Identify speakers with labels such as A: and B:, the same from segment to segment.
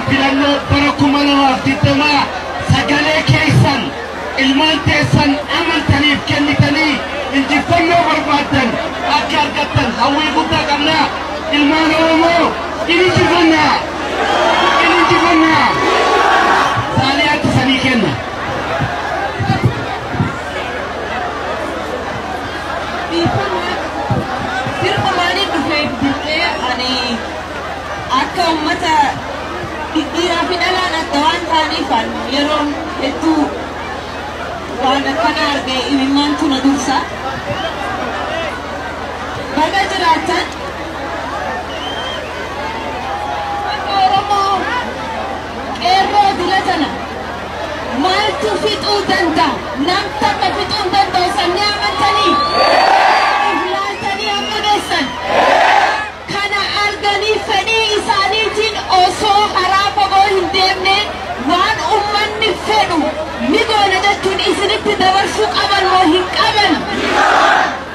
A: Filannoo bara 2020 sagalee keessan ilmaan teessan amantaniif kennitanii injifannoo barbaaddan akka argattan hawwii guddaa qabna. Ilmaan Oromoo, in injifannaa, in injifannaa. Saaliyaatti sanii kenna.
B: Sirba maaliin dhufee dirqee ani akka uummata dhiiraa fi dhalaan adda waan ta'aniif yeroo hedduu waan akkana arge imimmaantu na dursa. Baga jiraatan Oromoo qeerroo dila tana maaltu fixuu danda'a? Nam takka fixuu hin danda'u sannii amantanii? Laaltanii amma geessan. Kana arganii fedhii isaaniitiin osoo karaa fagoo hin deemne waan ummanni fedhu ni goona jechuun isinitti dabarsuu qaban moo hin qaban?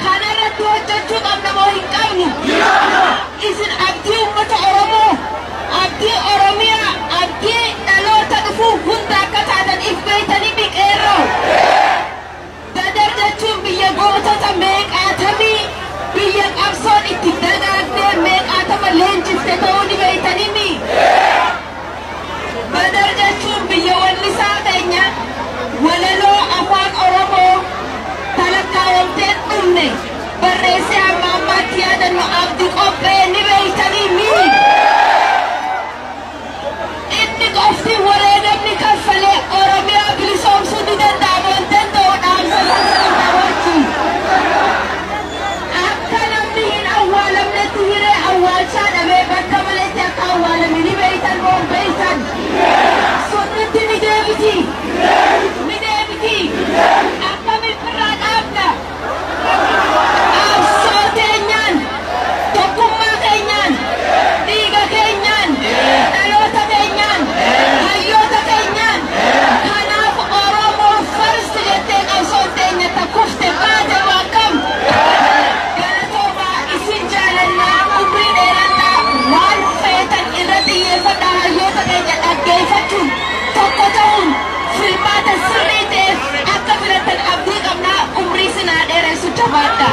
B: Kanarratti hojjechuu qabna moo hin qabnu? Isin abdii uummata Oromoo, abdii Oromiyaa, abdii dhaloota dhufuu hunda akka taatan if beeytanii qeerroo. Dadar jechuun biyya gootota meeqaatamii, biyya qabsoon itti dagaagdee meeqaatama leenjifte ta'uu ni beeytanii. Badar jechuun biyya wallisaa keenya walaloo afaan Oromoo talakkaawwamteen dhumne barreessee hamma ammaatti yaadannu Abdi Qophee ni beeytanii mi? Inni qofti wareegamni kaffalee Oromiyaa bilisoomsuu ni danda'a moo hin danda'u? Dhaamsa wajjin. Akka namni hin awwaalamnetti hiree awwaalchaa dhabee bakka maletti akka awwaalame ni beeytan moo hin beeytan? Sunnitti ni deebiti. Ni deebiti. Akkamiin irraa dhaabna? Qabsoo keenyaan, tokkummaa keenyaan, dhiiga keenyaan, dhaloota keenyaan, hayyoota keenyaan. Kanaaf Oromoo first jettee qabsoon teenya kufte baate moo akkam? Galatoomaa, isin jaalannaa, umrii dheerannaa, waan feetan irra xiyyeeffadhaa, hayyoota keenya dhaggeeffachuun tokko ta'uun filmaata sirrii ta'eef akka filattan abdii qabnaa, umrii sinaa dheeressu, jabaadha.